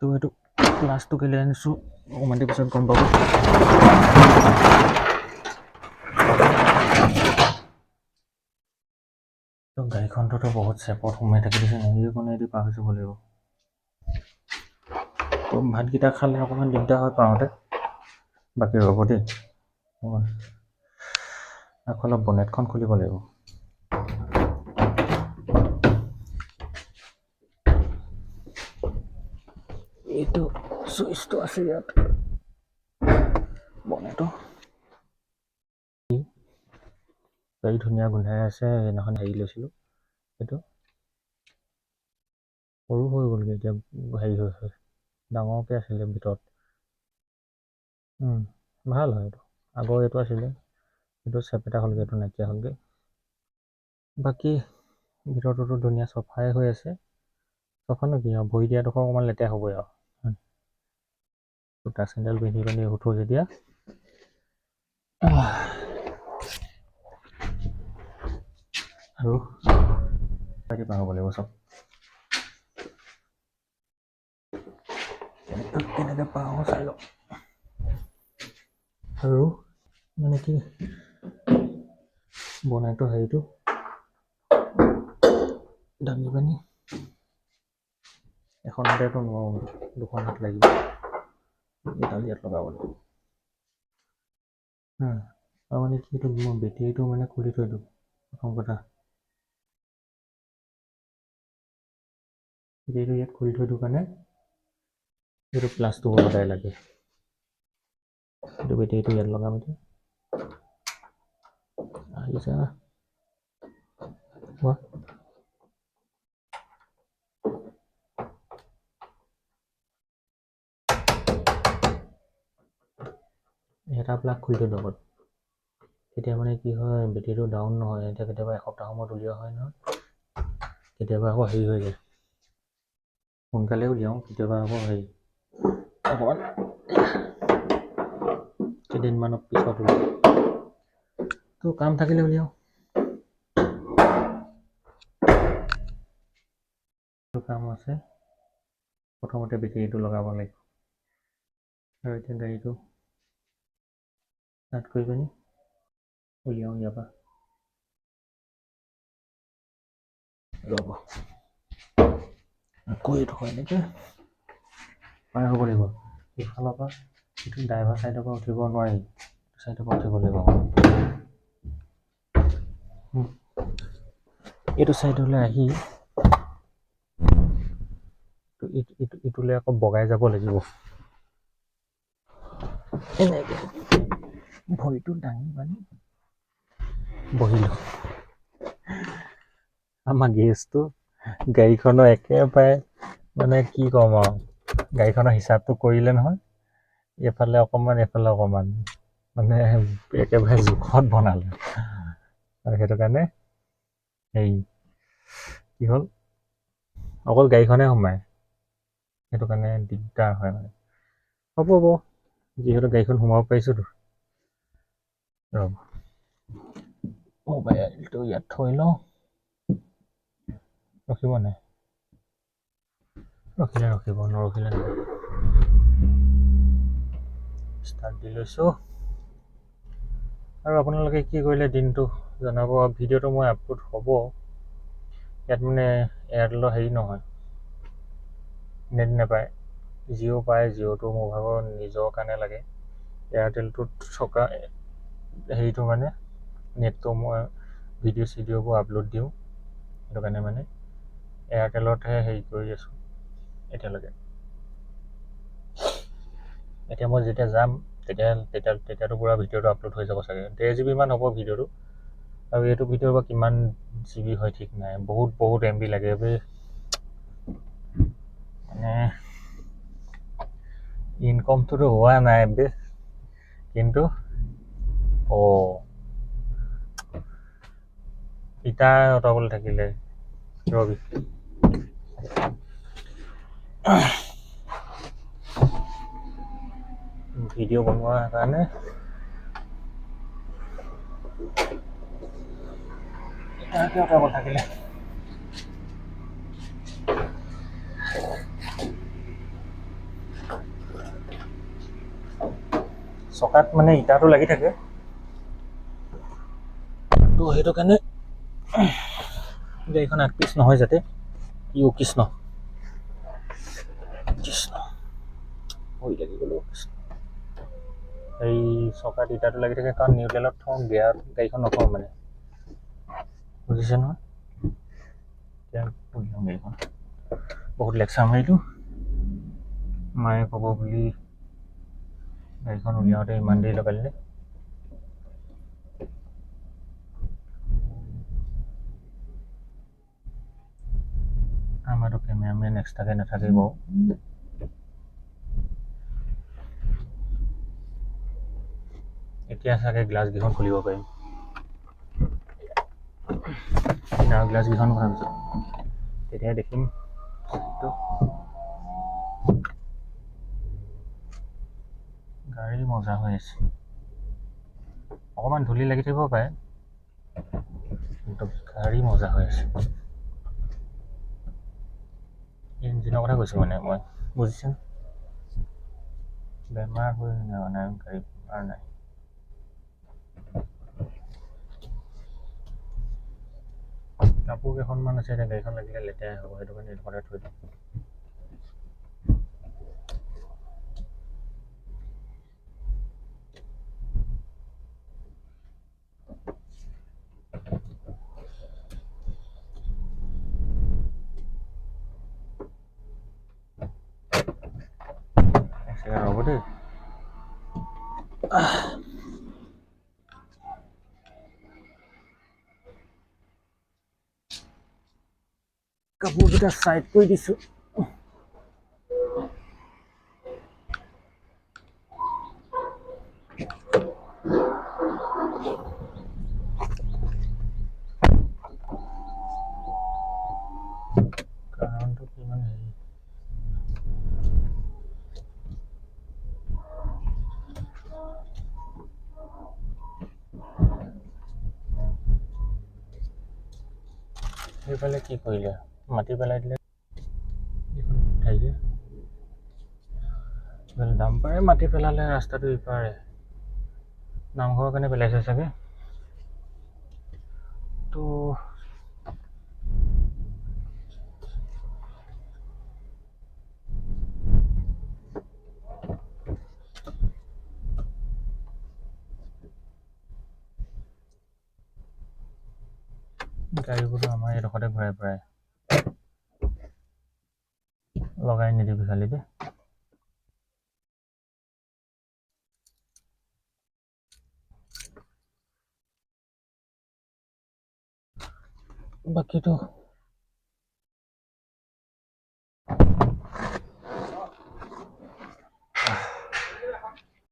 তো এইটো প্লাছটো কেলৈ আনিছোঁ অকণমান দেৰি পিছত গম পাব। তো গাড়ীখনটোতো বহুত চেপত সোমাই থাকি দিছে, সেইকণেদি পাৰ হৈ যাব লাগিব। তো ভাতকেইটা খালে অকণমান দিগদাৰ হয় পাওঁতে, বাকী ৰ'ব দেই, আকৌ অলপ বনেটখন খুলিব লাগিব। এইটো চুইচটো আছে ইয়াত বনেটো। গাড়ী ধুনীয়া গোন্ধাই আছে, সেইদিনাখন হেৰি লৈছিলোঁ, সেইটো সৰু হৈ গ'লগৈ এতিয়া, হেৰি হৈ হৈ ডাঙৰকৈ আছিলে ভিতৰত। ভাল হয় এইটো, আগৰ এইটো আছিলে, এইটো চেপেটা হ'লগৈ, এইটো নাইকিয়া হ'লগৈ। বাকী ভিতৰটোতো ধুনীয়া চফাই হৈ আছে। চফানো কি আৰু, ভৰি দিয়াডোখৰ অকণমান লেতেৰা হ'বই আৰু। জোতা চেণ্ডেল পিন্ধি পিন্ধি উঠো যেতিয়া। আৰু পাৰ হ'ব লাগিব চব। কেনেকৈ পাৰ হওঁ চাই লওক। আৰু মানে কি বনাইটো হেৰিটো দাঙি পানি এখন হাতেতো নোৱাৰোঁ, দুখন হাত লাগিব। এডাল ইয়াত লগাব লাগিব। আৰু মানে কি এইটো মই বেটেৰীটো মানে খুলি থৈ দিওঁ প্ৰথম কথা। বেটেৰীটো ইয়াত খুলি থৈ দিওঁ কাৰণে এইটো প্লাছটো সদায় লাগে। এইটো বেটেৰীটো ইয়াত লগাম এতিয়া। আহিছা হোৱা। এটা প্লাগ খুলি থৈ দিওঁ আগত, তেতিয়া মানে কি হয় বেটেৰীটো ডাউন নহয়। এতিয়া কেতিয়াবা এসপ্তাহ সময়ত উলিওৱা হয় নহয়, কেতিয়াবা আকৌ হেৰি হৈ যায়, সোনকালে উলিয়াওঁ, কেতিয়াবা আকৌ হেৰি অকণমান কেইদিনমানৰ পিছত উলিয়াওঁ। তো কাম থাকিলে উলিয়াওঁ। কাম আছে, প্ৰথমতে বেটেৰীটো লগাব লাগিব। আৰু এতিয়া গাড়ীটো ষ্টাৰ্ট কৰি পিনি উলিয়াওঁ ইয়াৰ পৰা। ৰ'ব, আকৌ এইডোখৰ এনেকৈ পাৰ হ'ব লাগিব। ইফালৰ পৰা এইটো ড্ৰাইভাৰ ছাইডৰ পৰা উঠিব নোৱাৰি, এইটো ছাইডৰ পৰা উঠিব লাগিব। এইটো ছাইডলৈ আহি ইটোলৈ আকৌ বগাই যাব লাগিব। এনেকৈ ভৰিটো দাঙি পানি বহিলোঁ। আমাৰ গেজটো গাড়ীখনৰ একেবাৰে মানে কি ক'ম আৰু, গাড়ীখনৰ হিচাপটো কৰিলে নহয়, এইফালে অকণমান এইফালে অকণমান, মানে একেবাৰে জোখত বনালে। আৰু সেইটো কাৰণে হেৰি কি হ'ল, অকল গাড়ীখনে সোমায়, সেইটো কাৰণে দিগদাৰ হয় মানে। হ'ব হ'ব, যিহেতু গাড়ীখন সোমাব পাৰিছোঁতো। ৰ'ব, মোবাইলটো ইয়াত থৈ লওঁ। ৰখিব নাই, ৰখিলে ৰখিব, নৰখিলে নাই। ষ্টাৰ্ট দি লৈছোঁ। আৰু আপোনালোকে কি কৰিলে দিনটো জনাব। ভিডিঅ'টো মই আপলোড হ'ব, ইয়াত মানে এয়াৰটেলৰ হেৰি নহয়, নেট নাপায়, জিঅ' পায়। জিঅ'টো মোৰ ভাগৰ নিজৰ কাৰণে লাগে। এয়াৰটেলটোত থকা হেৰিটো মানে নেটটো মই ভিডিঅ' চিডিঅ'বোৰ আপলোড দিওঁ, সেইটো কাৰণে মানে এয়াৰটেলতহে হেৰি কৰি আছোঁ এতিয়ালৈকে। এতিয়া মই যেতিয়া যাম তেতিয়া তেতিয়া তেতিয়াতো পূৰা ভিডিঅ'টো আপলোড হৈ যাব চাগে। 1.5 জি বিমান হ'ব ভিডিঅ'টো। আৰু এইটো ভিডিঅ' বা কিমান জি বি হয় ঠিক নাই, বহুত বহুত এম বি লাগে বে। মানে ইনকমটোতো হোৱা নাই বে, কিন্তু অ' ইটা অঁতৰাবলৈ থাকিলে ৰবি। ভিডিঅ' বনোৱাৰ কাৰণে ইটাকে অঁতৰাব থাকিলে। চকাত মানে ইটাটো লাগি থাকে, তো সেইটো কাৰণে গাড়ীখন আগ পিছ নহয় যাতে। ইও কৃষ্ণ কৃষ্ণ, ভৰি লাগি গ'লো কৃষ্ণ। এই চকাত ইটাটো লাগি থাকে কাৰণ নিউট্ৰেলত থওঁ, গিয়াৰত গাড়ীখন নথওঁ মানে, বুজিছে নহয়। এতিয়া উলিয়াওঁ গাড়ীখন, বহুত লেকচাৰ মাৰিলোঁ, মায়ে ক'ব বুলি গাড়ীখন উলিয়াওঁতে ইমান দেৰি লগাই দিলে। আমাৰতো কেমেৰামেন এক্সট্ৰাকৈ নাথাকেই বাৰু। এতিয়া চাগে গ্লাছকেইখন খুলিব পাৰিম, কিনাৰৰ গ্লাছকেইখন খোলাৰ পিছত তেতিয়াহে দেখিম। গাড়ী মজা হৈ আছে, অকণমান ধূলি লাগি থাকিব পাৰে কিন্তু গাড়ী মজা হৈ আছে। ইঞ্জিনৰ কথা কৈছোঁ মানে মই, বুজিছে? বেমাৰ হৈ মানে গাড়ী বেমাৰ নাই। কাপোৰ কেইখনমান আছে, এতিয়া গাড়ীখন লাগিলে লেতেৰা হ'ব, সেইটো কাৰণে এইডোখৰতে থৈ দিওঁ। এক ছেকেণ্ড ৰ'ব দেই। কাপোৰকেইটা চাইড কৰি দিছোঁ। কাৰণটো কিমান হেৰি, সেইফালে কি কৰিলে, মাটি পেলাই দিলে এইখন ঠাই যে, ডাম্পাৰে মাটি পেলালে ৰাস্তাটো ইপাৰে, নামঘৰৰ কাৰণে পেলাইছে চাগে। তো গাড়ীবোৰো আমাৰ এইডোখৰতে ঘূৰাই ফুৰাই, লগাই নিদিবি খালি দেই। বাকীটো